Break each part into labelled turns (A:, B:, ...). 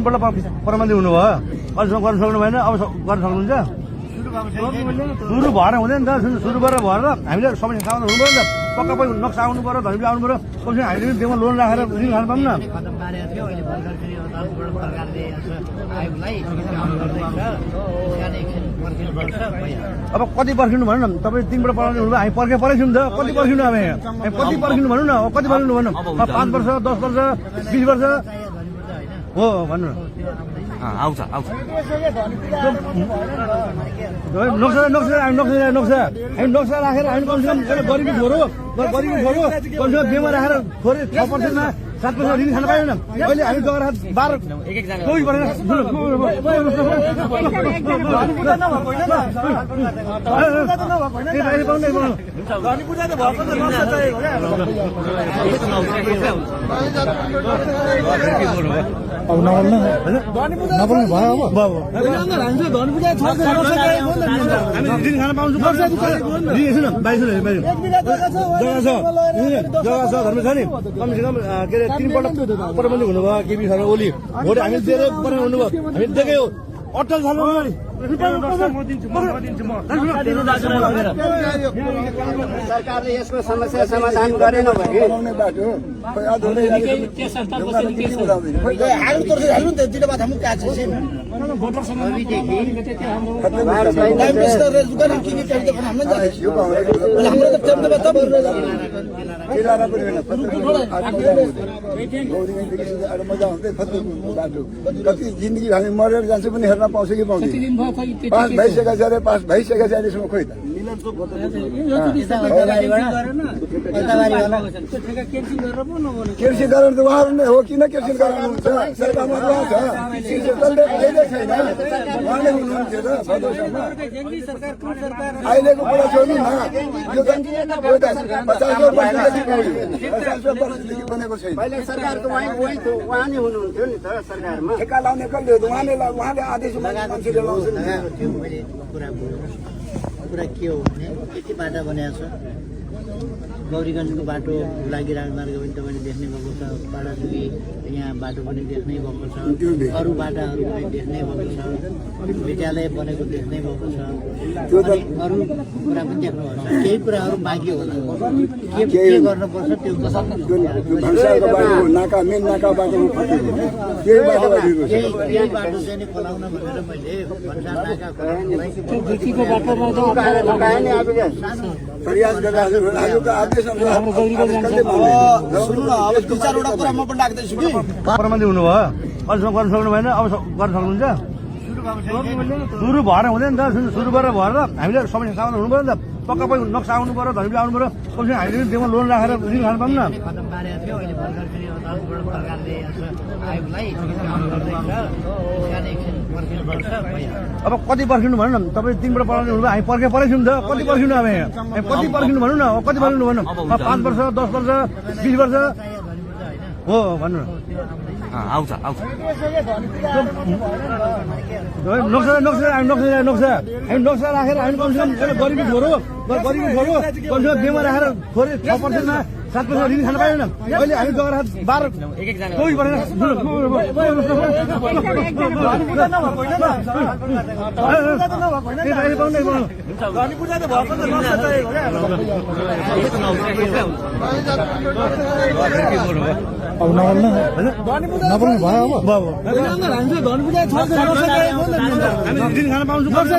A: तीनपल्ट प्रबन्धी हुनुभयो अहिलेसम्म गर्न सक्नु भएन अब गर्न सक्नुहुन्छ सुरु भएर हुँदैन त सुरु गरेर भएर हामीले समस्या समाधान हुनु पऱ्यो नि त पक्का पनि नक्सा आउनु पऱ्यो धनी आउनु पऱ्यो कमसे हामीले पनि देशमा लोन राखेर ऋण खानु पाऊँ न अब कति पर्खिनु भन्नु न तपाईँ 3 पल्ट प्रबन्धी हुनुभयो हामी पर्खिनु त कति पर्खिनु हामी कति पर्खिनु भन्नु न कति पर्खिनु भन्नु 5 वर्ष 10 वर्ष 20 वर्ष हो भन्नु
B: आउँछ
A: नक्सा राखेर हामी कमसेकम गरिबी छोरो कमसेकम बेमा राखेर थोरै 6%मा 7% ऋण खान पाएन अहिले हामी गएर 12 कोही परेन अब नबोल्नु भयो अब ऋण खान पाउँछु जग्गा छ धर्म छ नि कमसेकम के अरे 3 पल्ट प्रबन्धी हुनुभयो केपी सर ओली भोट हामी दिएर बनाउनु हुनुभयो हामी देखे हो अटल साल
C: सरकारले यसको समस्या समाधान गरेन भने
D: कति जिन्दगी हामी मरेर जान्छ पनि हेर्न पाउँछ कि पाउँछ पास भइसकेका छ अरे पास भइसकेका छ अहिलेसम्म खोइ त केर्सी गराउनु त उहाँहरू नै हो किन केर्सी गराउनुहुन्छ सरकारमा उहाँ छ छैन उहाँले हुनुहुन्थ्यो त अहिलेको कुरा छोड्नु न यो त 50 वर्षदेखि बनेको छैन
C: सरकारको उहाँ नै हुनुहुन्थ्यो नि त सरकारमा
D: ठेक्का लाउने कसले उहाँले आदेश मान्छेले लाउँछ
C: कुरा के हो भने यति बाटा बनाएको छ गौरीगञ्जको बाटो लागि राजमार्ग पनि तपाईँले देख्नै भएको छ बाटाजुगी यहाँ बाटो पनि देख्नै भएको छ अरू बाटाहरू पनि देख्नै भएको छ विद्यालय बनेको देख्नै भएको छ अरू कुरा पनि देख्नुभएको छ केही कुराहरू बाँकी होला के गर्नुपर्छ त्यो
D: नाका मेन नाका बाटोमा
C: केही बाटो चाहिँ खोलाउन भनेर मैले भन्सार नाका
D: प्रयास गरिरहेको
A: प्रबन्धी हुनुभयो अहिलेसम्म गर्न सक्नु भएन अब गर्न सक्नुहुन्छ सुरु भएर हुँदैन त सुरु गरेर भएर हामीले समस्या समाधान हुनु पऱ्यो नि त पक्का पनि नक्सा आउनु पऱ्यो धनी आउनु पऱ्यो कमसे हामीले पनि देशमा लोन राखेर ऋण खानु पाऊँ न अब कति पर्खिनु भन्नु न तपाईँ 3 पल्ट प्रबन्धी हुनुभयो हामी पर्खिनु त कति पर्खिनु हामी कति पर्खिनु भन्नु न कति पर्खिनु भन्नु 5 वर्ष 10 वर्ष 20 वर्ष हो भन्नु
B: आउँछ
A: नक्सा राखेर हामी कमसेकम गरिबी छोरो कमसेकम बेमा राखेर थोरै 6%मा 7% ऋण खान पाएन अहिले हामी गएर 12 कोही परेन अब नबोल्नु भयो अब ऋण खान पाउँछु जग्गा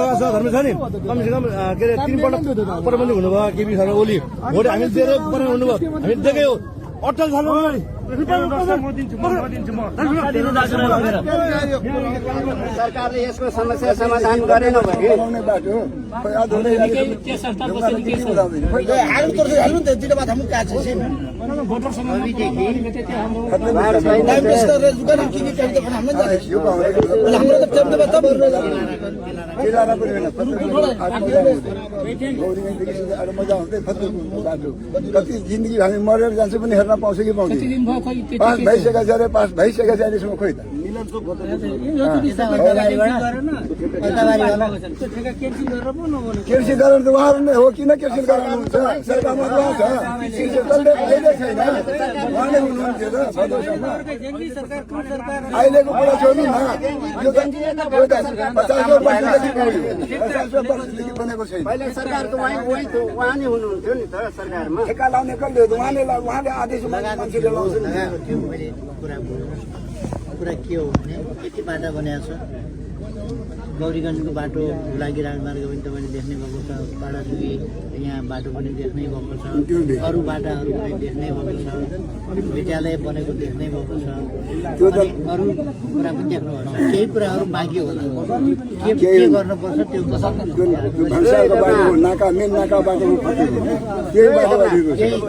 A: छ धर्म छ नि कमसेकम के अरे 3 पल्ट प्रबन्धी हुनुभयो केपी सर ओली भोट हामी दिएर बनाउनु हुनुभयो हामी देखे हो अटल साल
C: सरकारले यसको समस्या समाधान गरेन भने
D: कति जिन्दगी हामी मरेर जान्छ पनि हेर्न पाउँछ कि पाउँछ पास भइसकेका छ अरे पास भइसकेका छ अहिलेसम्म खोइ त केर्सी गराउनु त उहाँहरू नै हो किन केर्सी गराउनुहुन्छ सरकारमा उहाँ छ सिसेतलले कहिले छैन उहाँले हुनुहुन्थ्यो त सदस्यमा अहिलेको कुरा छोड्नु न यो त 50% बनेको छैन
C: पहिले सरकारको उहाँ नै हुनुहुन्थ्यो नि त सरकारमा
D: ठेक्का लाउने कसले उहाँले आदेश मान्छेले लाउँछ नि
C: त्यो मैले कुरा के हो भने यति बाटा बनाएको छ गौरीगञ्जको बाटो लागि राजमार्ग पनि तपाईँले देख्नै भएको छ पाडाजुगी यहाँ बाटो पनि देख्नै भएको छ अरू बाटाहरू पनि देख्नै भएको छ विद्यालय बनेको देख्नै भएको छ अनि अरू कुरा पनि देख्नुभएको छ केही कुराहरू बाँकी होला के गर्नुपर्छ त्यो
D: भन्सारको बाटो नाका मेन नाका बाटो फटेको त्यही बाटो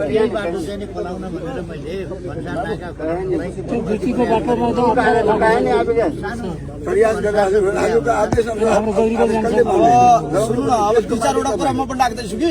C: केही बाटो चाहिँ नि खोलाउन भनेर मैले भन्सार नाका
D: प्रयास गरिरहेको आजको आदेश
E: सुन्नु न अब 2-4 वटा कुरा म पनि राख्दैछु कि